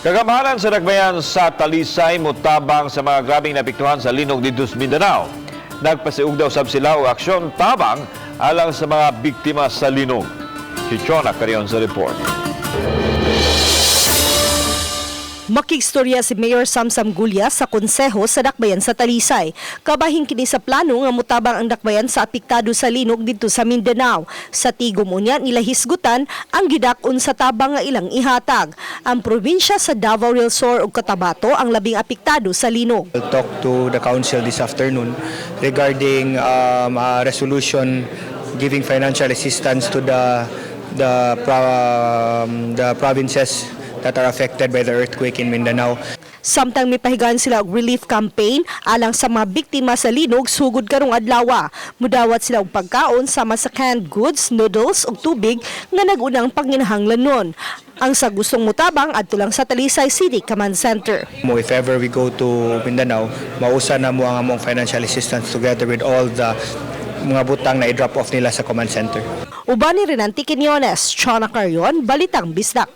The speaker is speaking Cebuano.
Kagamhanan sa Dakbayan sa Talisay mutabang sa mga grabeng naapektuhan sa linog didto sa Mindanao. Nagpasiugdaw sab sila og aksyon tabang alang sa mga biktima sa linog. Si Chona Carion sa report. Makigstorya si Mayor Samsam Gulya sa konseho sa Dakbayan sa Talisay. Kabahin kini sa plano nga mutabang ang Dakbayan sa apektado sa linog didto sa Mindanao. Sa tigom unya nila hisgutan ang gidak-on sa tabang nga ilang ihatag. Ang probinsya sa Davao del Sur ug Cotabato ang labing apektado sa linog. I'll talk to the council this afternoon regarding a resolution giving financial assistance to the provinces that are affected by the earthquake in Mindanao. Samtang mipahigayon sila og relief campaign alang sa mga biktima sa linog sugod karong adlaw. Mudawat sila og pagkaon sama sa canned goods, noodles ug tubig nga nag-unang panginahanglanon. Ang sa gustong mutabang, adto lang sa Talisay City Command Center. Mo if ever we go to Mindanao, mausa na mo ang among financial assistance together with all the mga butang na i-drop off nila sa command center. Uban ni Renante Quinones, Chona Carion, Balitang Bisdak.